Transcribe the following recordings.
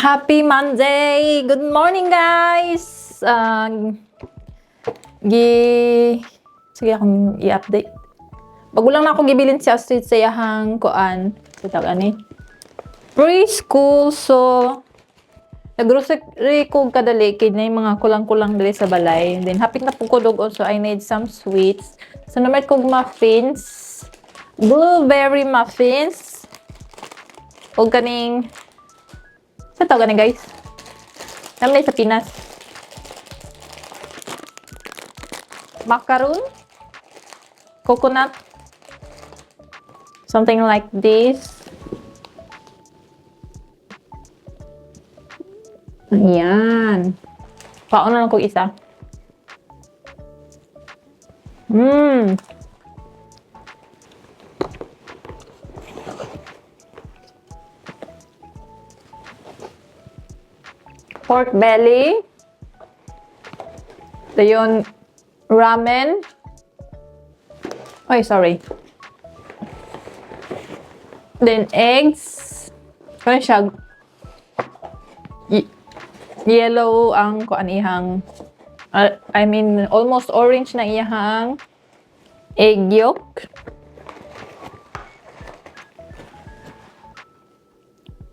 Happy Monday! Good morning, guys! Gi Sige, akong i-update. Bago lang na ako gibilin si Astrid sa iyahang kuan. Sa tawag ani? Preschool. So, nag-grocery ko kadali kay na yung mga kulang-kulang diri sa balay. Then, hapit na po ko dugon. So, I need some sweets. So, namit kog muffins. Blueberry muffins. O kaning sa tawag ani, guys? Namlay sa Pinas. Macaroon? Coconut? Something like this. Ayan. Paon na lang kong isa. Pork belly. Ito yun, ramen. Ay, sorry. Then, eggs. Ano siya? Yellow ang kuan ihang, I mean, almost orange na iyahang egg yolk.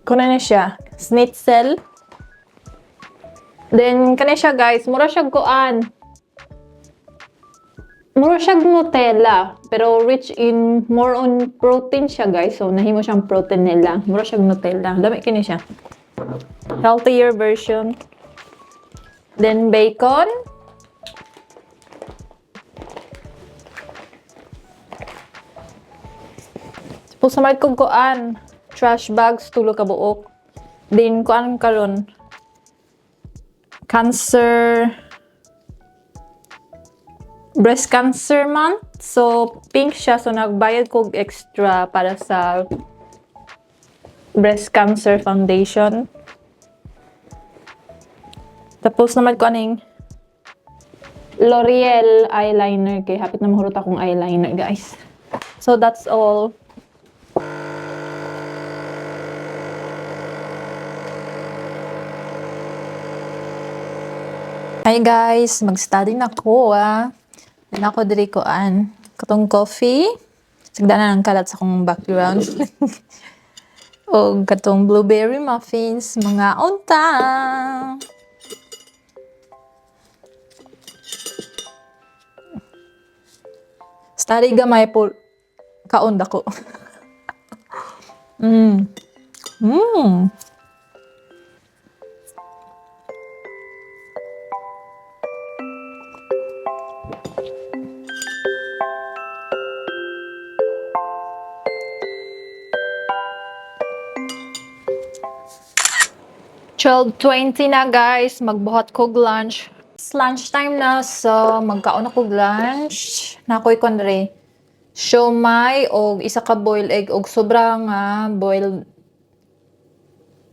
Kuno na siya. Schnitzel. Then, kani siya, guys, mura siya kuan. Mura siya Nutella, pero rich in, more on protein siya, guys. So, nahimo siyang protein nila. Mura siya Nutella. Dami kini siya. Healthier version. Then, bacon. Tapos, sa kong kuan, trash bags, tulo ka buok. Then, kuan karon cancer, breast cancer month. So, pink siya. So, nagbayad ko extra para sa Breast Cancer Foundation. Tapos naman ko aning L'Oreal eyeliner kay hapit na mahurot akong eyeliner, guys. So, that's all. Hi guys, mag-study na ko ah. Na ako diri koan. Katong coffee. Sigda na ng kalat sa akong background. O katong blueberry muffins, mga unta. Study gamay po kaon dako. 12:20 na, guys, magbuhat kog lunch. It's lunchtime na, so magkaon na kog lunch. Nakoy konre. Siomai og isa ka boiled egg og sobra nga boiled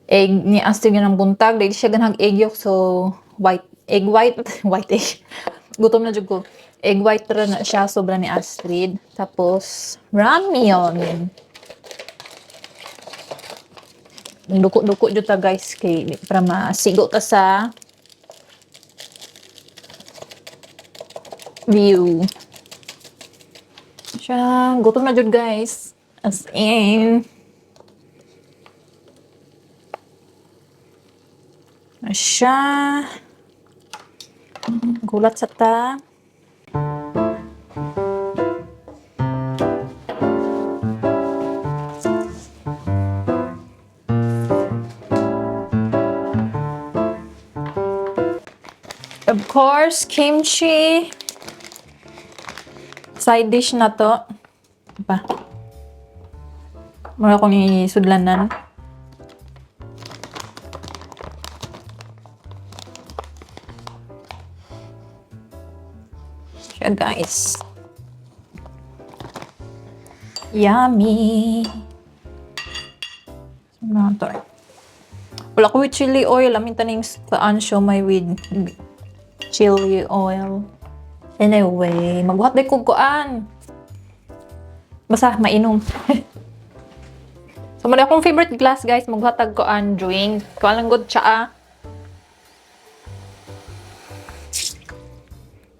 egg ni Astrid ng buntag. Dili siya ganahag egg yolk, so white egg white white egg. Gutom na jud ko. Egg white ra na siya, sobra ni Astrid. Tapos ramyun. Duko-duko jud ta, guys, kay para masigo ta sa view. Siya, gutom na jud, guys. As in. Siya. Gulat sa ta. Of course, kimchi. Side dish na to. Pa. Mura akong isudlanan. Siya, guys. Yummy. Ano to eh? Wala ko with chili oil. Amin taning kaan siomai with chili oil. Anyway, magbuhat day kog kuan. Basta mainom. So, muna akong favorite glass, guys. Maghatag ko ang drink. Kuan lang good tsaa.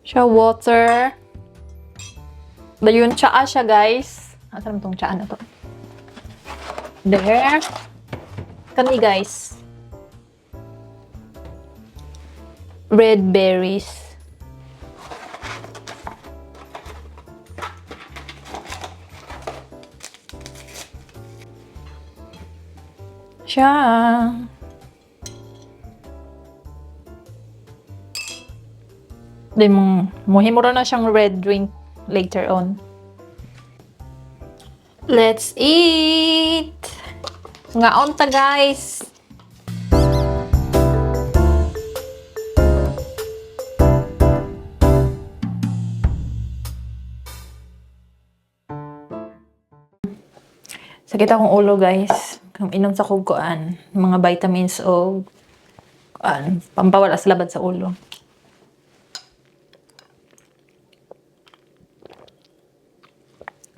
Siya, water. Dayon, tsaa siya, guys. Asa naman tong tsaa na to? There. Kani, guys. Red berries. Siya. Di mo, muhimo ra na siyang red drink later on. Let's eat! Ngaon ta, guys! Sakit akong ulo, guys. Kung inom sa kuguan, mga vitamins o kuan, pampawala sa labad sa ulo.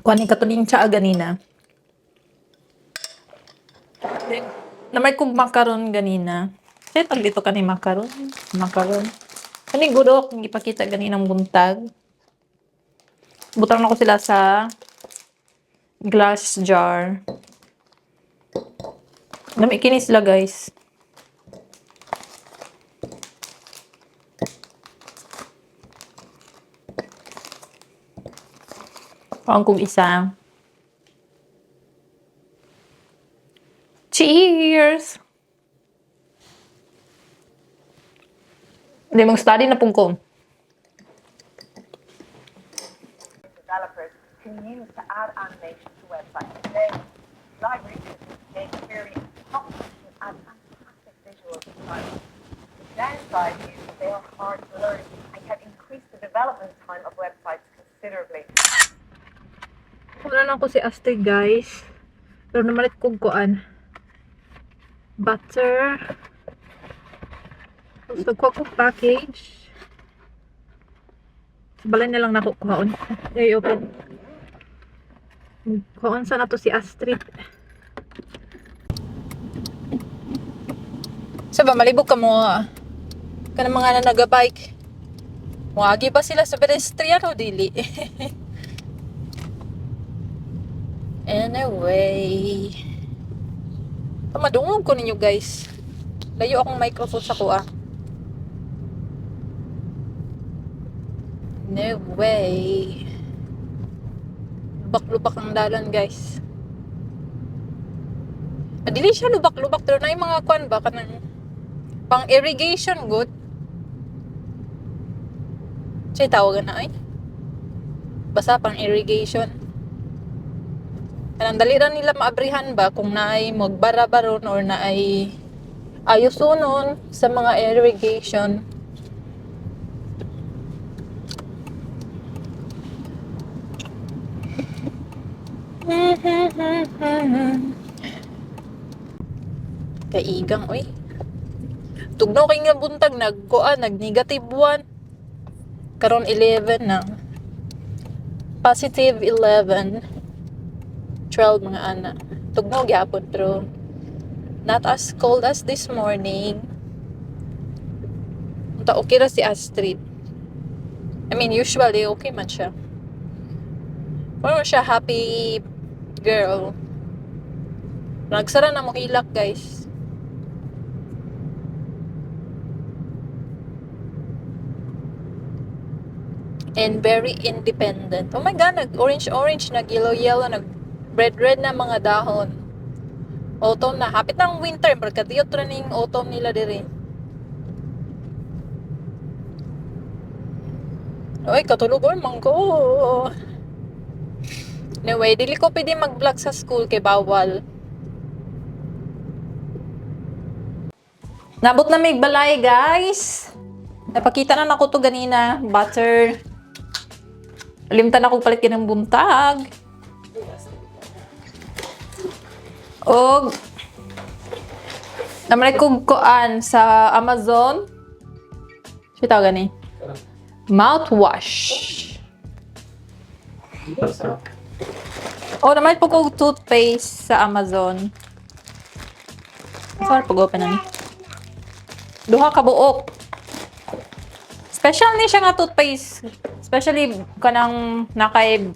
Kuan ni katuling tsaa ganina. Then, namay kog makaron ganina. Kaya tag dito kani makaron. Makaron. Kani gudok, gipakita ganinang buntag. Butang na ko sila sa glass jar. Dami kini sila, guys. Pang kong isa. Cheers! Hindi, mag-study na pong ko. Developers can use to add animation to websites today. Libraries such as jQuery and Pop can add fantastic visuals to sites. The downside is that they are hard to learn and can increase the development time of websites considerably. Wala lang ko si Astrid, guys. Pero namalit kong kuan. Butter. Gusto ko kong package. Sa balay na lang nako kuhaon. Ay, open. Kuhaon sa nato si Astrid. Sa ba, malibog ka mo ah. Kanang mga na nagabike. Muagi ba sila sa pedestrian o dili? Anyway. Pamadungog ko ninyo, guys. Layo akong microphone sa kuha. No way. Lubak-lubak ang dalan, guys. Ah, dili siya lubak-lubak pero na yung mga kwan ba kanang pang irrigation good. Siya tawagan na ay. Basta pang irrigation. Kanang dali ra nila maabrihan ba kung naay magbara-baron or naay ayusunon sa mga irrigation. Kaigang, oy. Tugnaw kay nga buntag, nagkuan, nag -1. Karon 11 na. Positive 11. 12 mga ana. Tugnaw gyapon pero not as cold as this morning. Unta okay ra si Astrid. I mean, usually okay man siya. Pero siya happy girl. Nagsara na mo hilak, guys. And very independent. Oh my God, nag-orange-orange, nag-yellow-yellow, nag-red-red na mga dahon. Autumn na. Hapit ng winter. Pagkatiyot ra ning autumn nila diri. Oy, katulog oy, mangko. Anyway, dili ko pwede mag-vlog sa school kay bawal. Nabot na mig balay, guys. Napakita na nako to ganina. Butter. Limtan ako palit ng buntag. Og naman kog kuan sa Amazon. Siya tawag gani? Mouthwash. Oh, naman po ko toothpaste sa Amazon. Sorry, pag-open na ni. Duha ka buok. Special ni siya nga toothpaste. Especially kanang nakay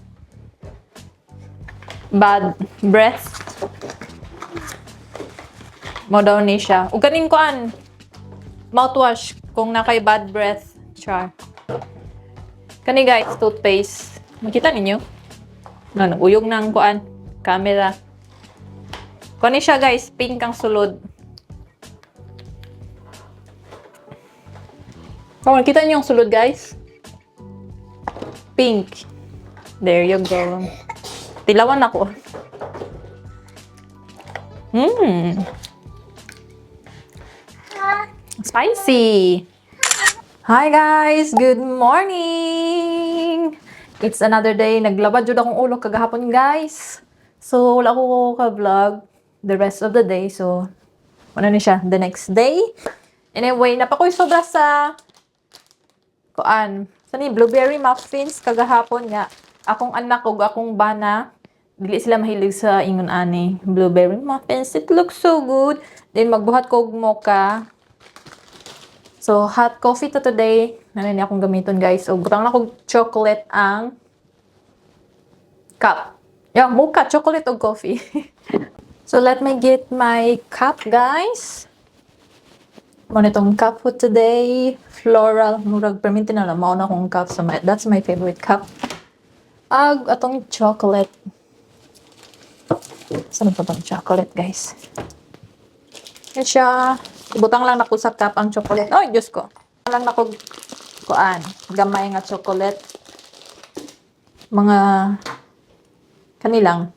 bad breath. Mo daw ni siya. Ug kaning kuan, mouthwash kung nakay bad breath. Char. Kani guys, toothpaste. Makita ninyo? No, naguyog ng kuan, camera. Kuan ni siya guys, pink ang sulod. Oh, nakita niyo yung sulod guys? Pink. There you go. Tilawan ako. Spicy. Hi guys! Good morning! It's another day. Naglabad jud akong ulo kagahapon guys. So, wala ko ka-vlog the rest of the day. So, ano ni siya? The next day. Anyway, napakoy sobra sa kuan. Sa ni blueberry muffins kagahapon nga. Akong anak ug akong bana, dili sila mahilig sa ingon ani blueberry muffins. It looks so good. Then magbuhat ko og mocha. So, hot coffee to today. Ano ni akong gamiton guys. So, butang na kog chocolate ang cup. Yeah, mocha, chocolate og coffee. So, let me get my cup, guys. Mao nitong cup for today. Floral. Murag, perminti na lang. Mao na akong cup. So, that's my favorite cup. Ag, atong chocolate. Saan pa tong chocolate, guys? Yan siya. Ibutang lang nako sa cup ang chocolate. Ay, Diyos ko. Lang nako kuan, gamay nga chocolate. Mga kanilang.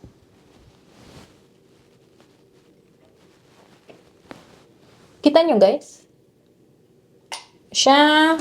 Kita nyo, guys? Siya.